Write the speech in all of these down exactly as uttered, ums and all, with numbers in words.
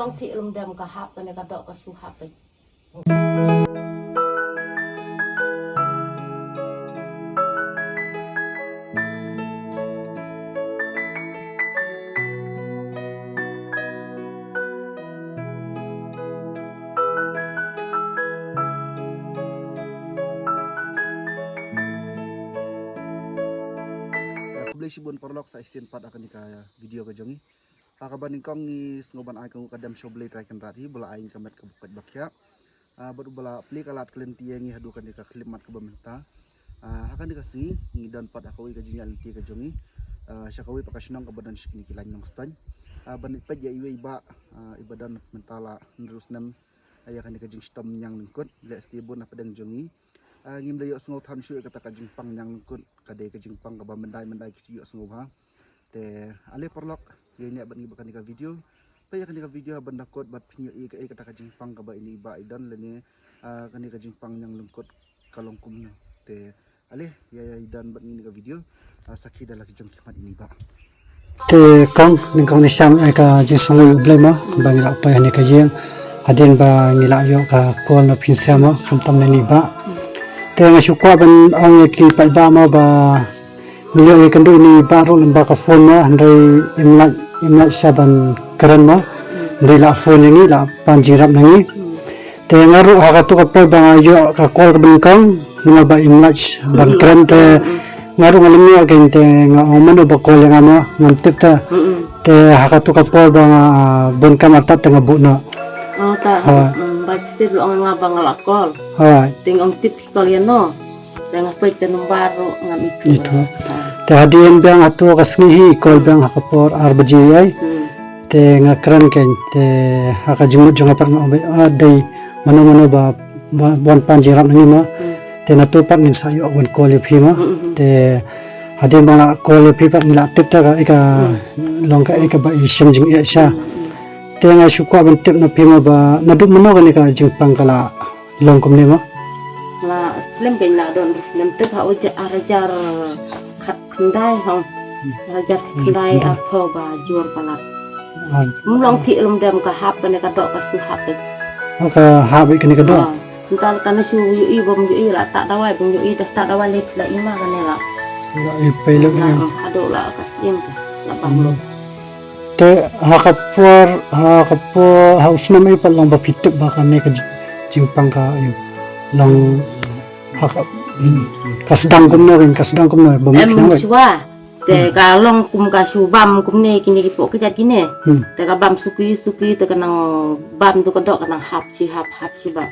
Tang thik lum dem ka hap kane ka dok ka shu hap. Khublei shibun paralok sa shisien pat ha kane ka video ka jong ngi. Ha kaba nyngkong ngi sngew ban ai ka nguh ka dem sha U Blei Trai Kynrad hi ba la ai ngi ka met kaba koit ba khiah. Ah, bad uba la plie ka lad ka lynti ïa ngi haduh kane ka khyllipmat kaba mynta. Ah, ha kane ka sngi ngi don pat ha kawei ka jingïaid lynti ka jong ngi. Ah, sha kawei pat ka shnong kaba don sha kine ki lain Nongstoiñ. Ah, ban peit ïa iwei i bah, ah, iba don mynta la hynriew snem, ah, ïa kane ka jingshitom ñiang lyngkut, lehse bun na pdeng jong ngi. Ah, ngim da ïohsngew than shuh ïa kata ka jingpang ñiang lyngkut, ka dei ka jingpang kaba myndai myndai ki ju ïohsngew bha. Te ale paralok, ïa ngi bad ngi ba kane ka video. Peit ïa kane ka video ban da kut bad phin ïohi kaei kata ka jingpang kaba ine i bah i don lane, ah, kane ka jingpang ñiang lyngkut ka long kumno. Te ale ïa, ïa i don bad ngi ine ka video. Ah, sakhi da la ki jong ki khmat ine i bah. Te kong, nyngkong nyngshap ai ka jingsngew U Blei mo ba ngi la poi ha kane ka ïing. Hadien ba ngi la ïoh ka call na phin sha mo, khamtam na ine i bah. Te nga shu kwah ban ong ïa ki paidbah mo ba ngi ïoh ïakynduh ine i bah ruh lyngba ka phone mo, hynrei im lait, im lait sha ban kren mo, hynrei la phone ïa ngi, la pan jingïarap na ngi. Te nga ruh ha katu ka por ba nga ïoh ka call kaba nyngkong, namar ba im lait ban kren, te nga ruh nga lyngngoh kein, te nga ong mano ba call ïa nga mo, ngam tip te. Te ha katu ka por ba nga, ah, bun kam artat te nga buh noh. Oh, ta, ha. Ba shisien la ong nga ba nga la call. Ha. Te nga ong tip call ïa no. Te nga peit te number ruh ngam ithuh. Ithuh. Ha. Te hadien biang hatu ka sngi hi call biang ha ka por ar baje ïai. Hmm. Te nga kren kein te ha ka jingmut jong nga pat nga ong ba, ah, dei mano mano ba, ba, ban pan jingïarap na ngi mo. Hmm. Te nangta pat ngin sa ïoh ban call ïa phi mo. Hmm, hmm. Te hadien ba nga la call ïa phi pat ngi la tip te kaei ka long kaei kaba i shem jingeh sha. Hmm, hmm. Te nga shu kwah ban tip na phi mo ba naduh mynno kane ka jingpang ka la long kumne mo? La slem kein, la don, ngam tip, ha u ja-, ar hajar khatkhyndai hang. Ar hajar khatkhyndai arphew ba jur palat. Ar- Ym long thik lum dem, ka hap kane ka doh ka shu hap beit. Oh, ka hap beit kane ka doh? Ah, mynta la kane shu ïohi bym ïohi, la tah dawai bym ïohi, da tah dawai leit la i ma kane la. La i pei la. La, eh, haduh la ka siem te la bang lo. Te ha ka por, ha ka por, ha u snem aïu pat long ba phi tip ba kane ka ji-, jingpang ka aïu? Long ha ka, ka sdang kumno, ka sdang kumno ba mut. Em, khnang ba shuwa. Te ka long kum ka shu bam kumne kine ki pok kjat kine. Hmm. Te ka bam suki suki te ka nang bam tu ka doh ka nang hap shi hap, hap shi bam.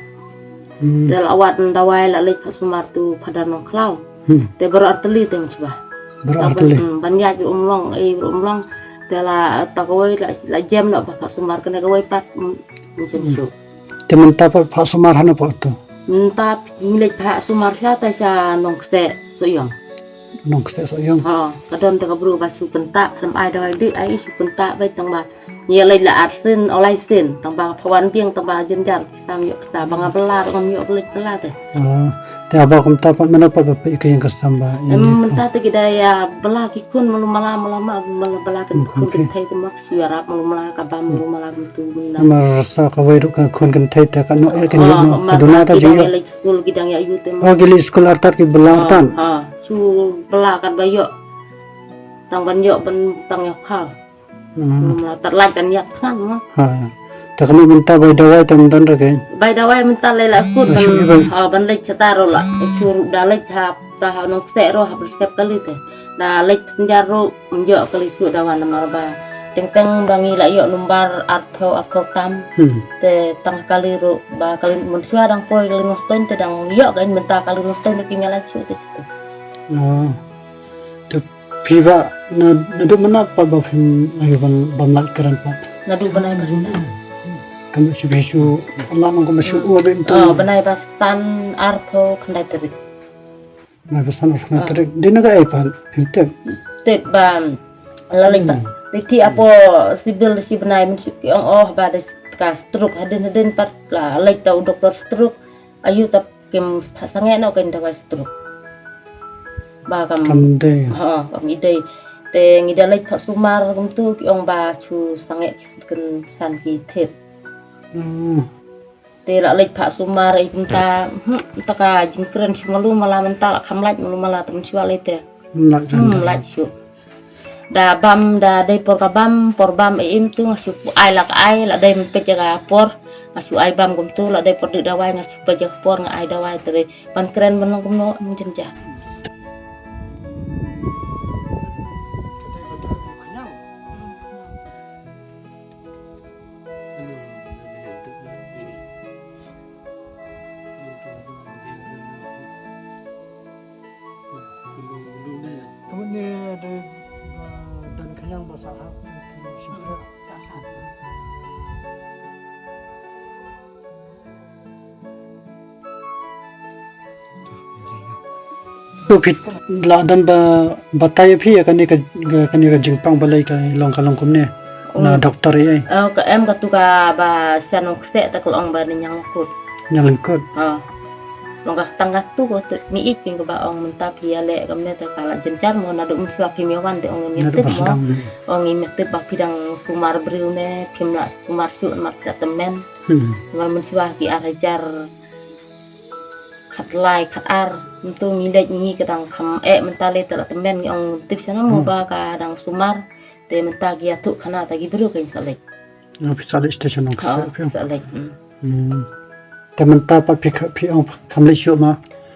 Hmm. Te la wad dawai la leit pha sumar tu Phadar Nongkhlaw. Hmm. Te baroh artylli te mut ba. Baroh artylli. Hmm, ban ïaid ruh ym long, eh, ruh ym long. Te la ta kawei la, la jem noh ba pha sumar kane kawei pat, hmm, ym jem shuh. Te mynta pat pha sumar hano pat to? Mynta ngi leit pha sumar sha ta sha Nongkseh Sohiong. Nongkseh Sohiong. Ha, ka don te ka bru ba shu pynta, lem ai dawai dih ai shu pynta bai tang ba. Ngi leit la ar sien, o lai sien, tang ba pha wan biang, tang ba jynjar, ki sam ïoh pisa, ba nga bylla, ngam ïoh bylla, bylla te. Ah, te haba kumta pat mynno pat ba phi ïa ka ïing ka sem ba. Em, mynta te ki da ïa bylla ki khun malu mala, mala ma, mala bylla ki khun kynthei te ma, shu ïarap malu mala, ka bam malu mala kumtu mynta. Namar sa kawei ruh ka khun kynthei te ka noh ïa ka ïoh noh, ka duna ta jingïoh. Ki dang ïa leit skul, ki dang ïa ïoh te ma. Oh, ki leit skul artat, ki bylla artat. Ha, shu bylla kat ba ïoh. Tang ban ïoh ban tang ïa khaw. Hmm. Ym lah tat lait ban ïap thngan mo. Ha. Te ka mut mynta bai dawai te ym don re kein. Bai dawai mynta lei la kut ban, ha, ban leit shata ruh la. Shu ruh da leit ha, ta ha Nongkseh ruh ha Brisket kali te. Da leit passenger ruh ym ïoh kali shuh da wan namar ba teng teng ba ngi la ïoh number arphew, arphew tam. Hmm. Te tang kali ruh ba kali mynshuwa dang poi kali Nongstoiñ te dang ïoh kein mynta kali Nongstoiñ ruh kim ïa lait shuh te shitu. Oh. Te phi bah na, naduh mynno pat ba phim ïoh ban, bym lah kren pat? Naduh bnai ba san. Kam shu, shu lah nang kam shu u bym tu. Oh, bnai ba san arphew khyndai tarik. Bnai ba san arphew khyndai tarik. Dei na kaei pat phim tip? Tip ba la leit ba. Leit ti apo civil shi bnai mynshuwa ki ong oh ba da ka stroke, hadien hadien pat la leit ta u doktor stroke. Ayu ta kim pha sangeh noh kein dawai stroke. Ba kam, kam dei. Ha, kam i dei. Te ngi da leit phah sumar kumtu ki ong ba chu sangeh ki s-, kynsan ki thied. Hmm. Te la leit phah sumar ei kumta, hmm, ta ka jingkren shu malu mala mynta la kham lait malu mala te mynshuwa lei te. Hmm, lait shuh. Da bam, da dei por ka bam, por bam ei im tu nga shu ai la ka ai, la dei mynpeit ïa ka por, nga shu ai bam kumtu, la dei por dih dawai, nga shu peit ïa ka por, nga ai dawai te dei. Ban kren ban long kumno, ym jynjar. Ka mut ne dei ba don khñiang ba sah hap, ki, ki, ki shim. To phi la don ba batai phi ïa kane ka, ka, kane ka jingpang balei ka long ka long kumne. Na doktor ei ei. Oh, ka em katu kaba shan ong kseh ta ka long ba ni ñiang lyngkut. Ñiang lyngkut. Oh. Long ka tang katu ko te mi ïeit phi kaba ong mynta phi ïaleh kumne te ka la jynjar mo naduh mynshuwa phim ïa wan te ong ngim ïa tip mo. Ong ngim ïa tip ba phi dang sumar briew ne phim lah sumar shuh namar ka tymmen. Hmm. Namar mynshuwa ki ar hajar khatlai khatar. Mynta ngi leit ngi ka dang kham eh mynta lei te la tymmen ngi ong tip shano mo ba ka dang sumar. Te mynta ki ïathuh khana ta ki briew ka ngi sa leit. Nga phi sa leit station nong kseh phi. Sa leit. Hmm. Te mynta pat phi kha-, phi ong kham leit shuh ma.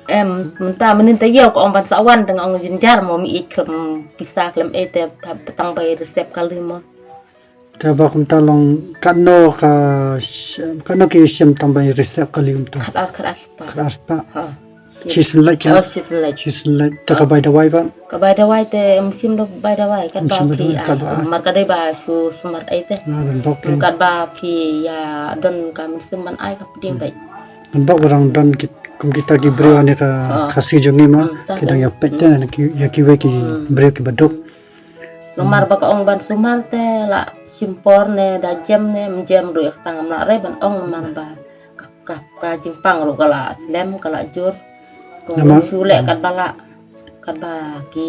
Em, mynta mynnin ta ïew ka ong ban sa wan te nga ong jynjar mo mi ïeit khlem pisa khlem eh te tang bai receive kali mo. Te ba kumta long katno ka sh-, katno ki shim tang bai receive kali kumta. Khat ar, khat ar spah. Khat ar spah. Ha. Shisien leit ka? Oh, shisien leit. Shisien leit. Te ka bai dawai ba? Ka bai dawai te em shim da bai dawai kat ba phi ai. Mar ka dei ba shu sumar ai te. Kat ba phi ïa don ka mynsiem ban ai ka pdeng bai. Ngan bok ba dang don ki, kum kita ki briew ne ka Khasi jong ngi ma. Ki dang ïa peit te ïa ki, ïa kiwei ki briew ki baduk. Namar ba ka ong ban sumar te la shim por ne da jem ne, ym jem ruh ïa ka tang ym lah re ban ong namar ba ka, ka, ka jingpang ruh ka la slem, ka la jur. Ko namar shu leh kat ba la, kat ba ki,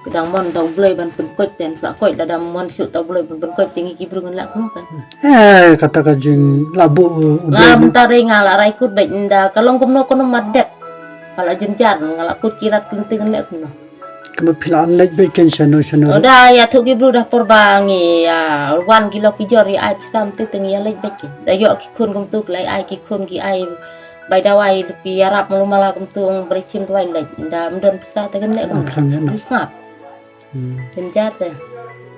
ki dang mon da U Blei ban pynkoit te, sa koit da dang mon shu da U Blei ban pynkoit te ngi ki briew ngin lah kumno kan. Eh, kata ka jing la bu, uh, U Blei. Nga mynta re nga la rai kut bad nda ka long kumno kumno mat dep. Ka la jynjar nga la kut ki rat kynting leh kumno. Kumba phi la leit beit ken shano shano. Da ïathuh ki briew da por ba ngi ïa wan ki lok ki jor ïa ai pisa mynta te ngi ïa leit beit ken. Da ïoh ki khun kumtu ki la ai ki khun ki ai bai dawai ki ïarap malu mala kumtu ong bai shim dawai leit. Da ym don pisa te ken leh kumno. Tu sngap. Jynjar te.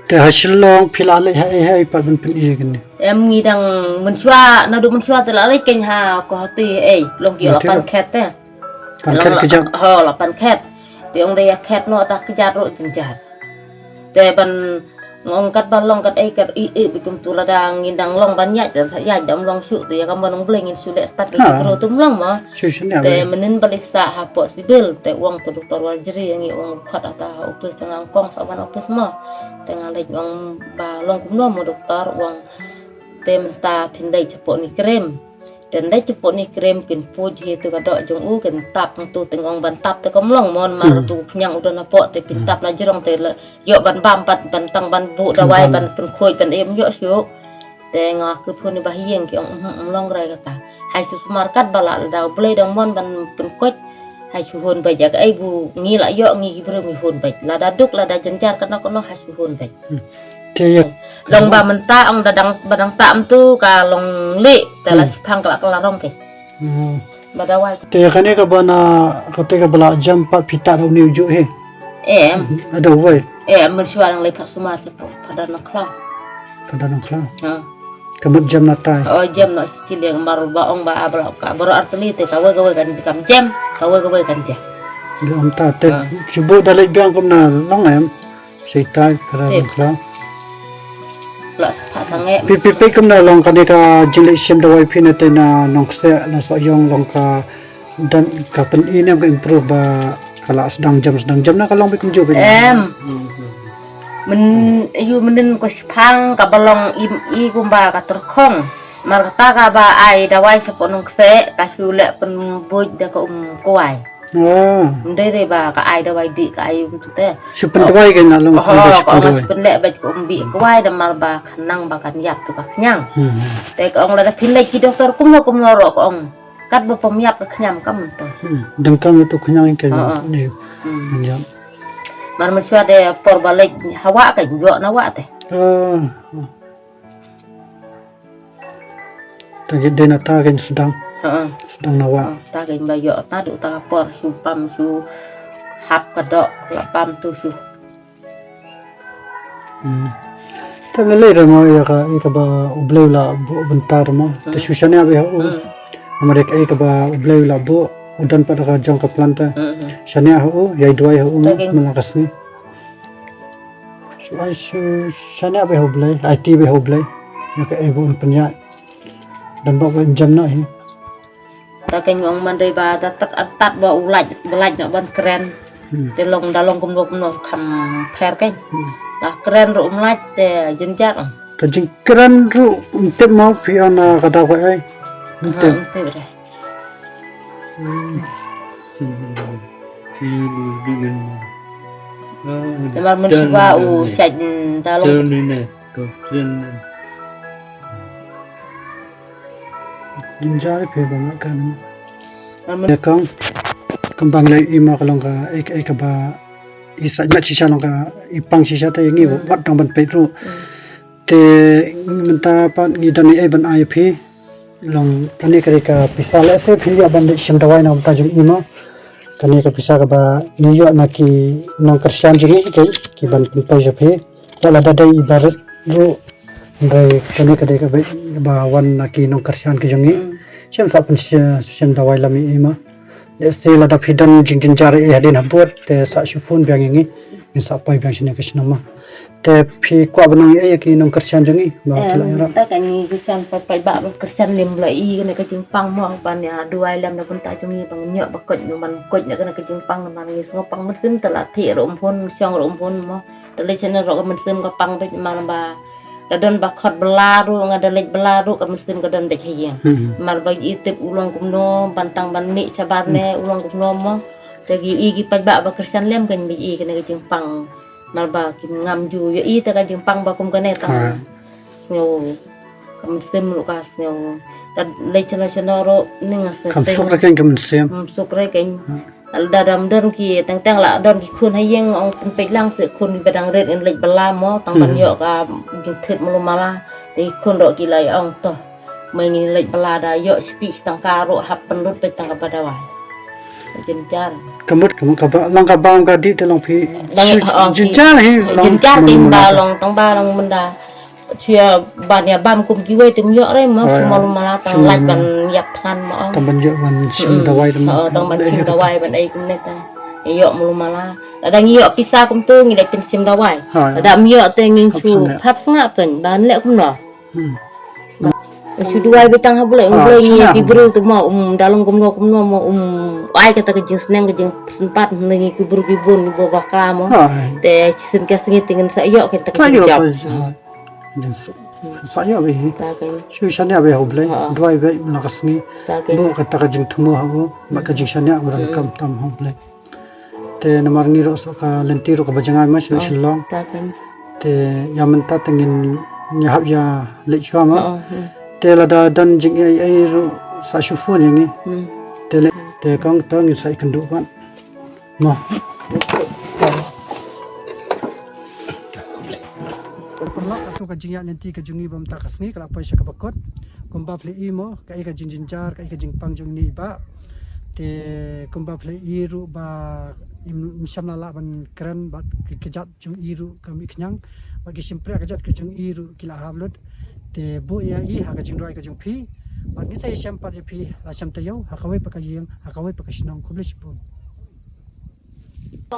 Te ha Shillong phi la leit ha ei ha ei pat ban pyni ken ne. Em ngi dang mynshuwa naduh mynshuwa te la leit ken ha ko hati ei long ki la pan khet te. Pan khet kjat. Ho la pan khet. Te ong da ïa khet noh ta kjat ruh jynjar. Te ban ngong kat ba long kat ei kat i i bikum tu lada ngin dang long ban ïaid te sa ïaid da ym long shuh te ïa ka mon ong Blei ngin shu leh stad ki bro tum long ma. Te mynnin ba leit sah hapoh civil te ong to doktor Warjri ngi ong khot ata ha office te nga ong kong sa wan office ma. Te nga leit ong ba long kumno mo doktor ong te mynta phin leit hapoh ni krem. Te ndai te poni krem kin puj hi tu ka doh jong u kin tap tu te ngong ban tap te kam long mon mar tu khñiang u don hapoh te pin tap na jrong te le ïoh ban bam pat ban tang ban bu dawai ban pynkhuid ban em ïoh shuh. Te nga kyrphun ni ba hi ïeng ki ong um long rai kata. Hai su sumar kat ba la da Blei dang mon ban pynkhuid. Hai shu hun beit ïa kaei bu ngi la ïoh ngi ki briew ngi hun beit. Lada duk lada jynjar kano kano hai shu hun beit. Te ïa long ba mynta ong da dang ba dang tam tu ka long leh te la shiphang ka la ka la rong ke. Ba dawai. Te ïa kane ka ba na kata ka ba la jam pat phi ta da une u juh he. Em. Ada wai. Em, mynshuwa dang leh pat sumar sha Phadar Nongkhlaw. Phadar Nongkhlaw. Ha. Ka mut jem na tai. Oh, jem na shi chiliang baru ba ong ba a ba ka baru arteli te kawei kawei kan kam jem, kawei kawei kan jem. Ila ong ta te kibu da leit biang kumna long em. Shi tai Phadar Nongkhlaw. La pha sange. Pi pi pi kumna long kane ka jingleit shim dawai phi na te na Nongkseh na Sohiong long ka don ka pyni ne ka improve ba ka la sdang jam sdang jam na ka long beit kumjuh beit. Em. Myn ïoh mynnin ko shiphang ka ba long im i kumba ka tyrkhong. Mar kata ka ba ai dawai shapoh Nongkseh ka shu leh pynbuj da ka um kwai. Ah. Ym dei re ba ka ai dawai dih ka ai um tu te. Shu pyndawai ka na long. Oh, ka ong shu pyndawai. Shu pynleh bad ka um bih ka wai da mar ba ka nang ba kan ïap tu ka khñiang. Hmm. Te ka ong lada phi leit ki doktor kumno kumno ruh ka ong. Kat ba pom ïap ka khñiang kam tu. Hmm. Dang kam tu khñiang ka. Oh, oh. Ni. Hmm. Ïap. Mar mynshuwa de por ba leit hawa ka ïoh na wa te. Ah. Ta ki dei na ta ki sdang. Ha. Sdang na wa. Ha, ta ki ba ïoh ta du ta ka por shu pam shu hap ka doh la pam tu shu. Hmm. Ta lei lei re mo ïa ka, ïa kaba U Blei u la buh bynta re mo. Ta shu shaniah bha ha u. Hmm. Namar ïa ka, ïa kaba U Blei u la buh u don pat ka jong ka plan ta. Hmm, hmm. Shaniah ha u, ïai duwai ha u mo, mynta ka sngi. Shu ai shu shaniah bha ha U Blei, aiti bha ha U Blei. Ïa kaei ba un pynïaid. Don bok ba un jem noh hi. Ta ka ong man dei ba da tak artat ba u lait, ba lait noh ban kren. Hmm. Te long da long kumno kumno kham pher kein. Hmm. La kren ruh um lait te jynjar. Ka jingkren ruh um tip mo phi ong na ka daw kaei. Um tip. Ha, um tip re. Hmm. Namar mynshuwa u shait, mm, da long. Jynjar phi ba ma kan. Namar ïa kong, kumba ngi la ïohi ma ka long ka, eh, eh, kaba i sait mat shisha long ka, i pang shisha te ïa ngi, mm, wat tang ban peit ruh. Mm. Te mynta pat ngi don ei ei ban ai phi. Long kane ka dei ka pisa lehse phi ïoh ban leit shim dawai na ka bynta jong i mo. Kane ka pisa kaba ngi ïoh na ki nongkyrshan jong ngi ki, ki ban pynpei sha phi. Wat lada dei i barit ruh. Hynrei kane ka dei kaba wan na ki nongkyrshan ki jong ngi. Mm. Shim sa pynshim dawai lem ïa i mo. Lehse lada phi don jingjynjar ei hadien habud te sa shu phone biang ïa ngi. Ngin sa poi biang shane ka shnong mo. Te phi kwah ban ong ei ïa ki nongkyrshan jong ngi ba ki la ïarap. Em, ta ka ngi kyrshan pat paidbah ba kyrshan lem la i kane ka jingpang mo ban ïa duwai lem na bynta jong ngi ba ngin ïoh ba koit ban koit na kane ka jingpang ban ngi sngewpang mynsiem te la thik ruh um hun shong ruh um hun mo. Te lei shane ruh ka mynsiem ka pang beit namar ba da don ba khot bylla ruh nga da leit bylla ruh ka mynsiem ka don beit ha ïing. Hmm. Namar ba i tip u long kumno ban tang ban mih shabar ne u long kumno mo. Te ki i ki paidbah ba kyrshan lem kan beit i kane ka jingpang. Namar ba kim ngam ju ïohi te ka jingpang ba kum kane tang. Ha. Sngew ka mynsiem ruh ka sngew. Da leit shano shano ruh ning nga sngew. Kam suk re kein ka mynsiem. Hmm, suk re kein. Ha. Lada dam don ki teng teng la don ki khun ha ïing ong pynpeit lang se khun kiba dang rit ngin leit bylla mo tang ban ïoh ka jingthied malu mala. Te ki khun ruh ki la ong to. Mai ngin leit bylla da ïoh shi pis tang ka ruh hap pynlut peit tang kaba dawai. Jynjar. Ka mut, ka mut kaba long ka bam ka dih te long phi. Jynjar hi long. Jynjar hi ba long tang ba long mynda. Shu ïa ban ïa bam kum kiwei te ym ïoh re mo, shu malu mala tang lait ban ïap than mo. Tang ban ïoh ban shim dawai. Tang ban shim dawai ban ei kumne ta. Ïoh malu mala. Lada ngi ïoh pisa kumtu ngi leit pynshim dawai. Lada ym ïoh te ngin shu hap sngap pyn ban leh kumno. Shu duwai beit tang ha Blei, um Blei ngi ki briew tu mo, um da long kumno kumno mo, um ai kata ka jingsneng ka jingsympat ngi ki briew ki bun ngi ba bakla mo. Te shisien ka sngi te ngin sa ïoh kata ka jingjop. Jin sa, sa ïa wei hi. Ta kan. Shu shaniah wei ha U Blei. Ha. Duwai wei na ka sngi. Ta kan. Buh kata ka jingthmu ha u, bad ka jingshaniah u dang kam tam ha U Blei. Te namar ngi ruh sa ka lynti ruh kaba jngai ma shu shu long. Ta kan. Te ïa mynta te ngin ïa hap ïa leit shuwa ma. Ha, ha. Te lada don jingaiei ruh sa shu phone ïa ngi. Hmm. Te le, te kong to ngin sa ïakynduh pat. Mo. Atu ka jingïaid lynti ka jong ngi ba mynta ka sngi ka la poi sha kaba kut. Kumba phi la i mo, kaei ka jingjynjar, kaei ka jingpang jong ngi ba. Te kumba phi la i ruh ba im, im shym la lah ban kren bad ki kjat jong i ruh ka mih khñiang. Bad ki shympriah kjat ka jong i ruh ki la hap lut. Te buh ïa i ha ka jingduwai ka jong phi. Bad ngin sa ïashem pat ïa phi la shem taïew ha kawei pat ka ïing, ha kawei pat ka shnong, khublei shibun.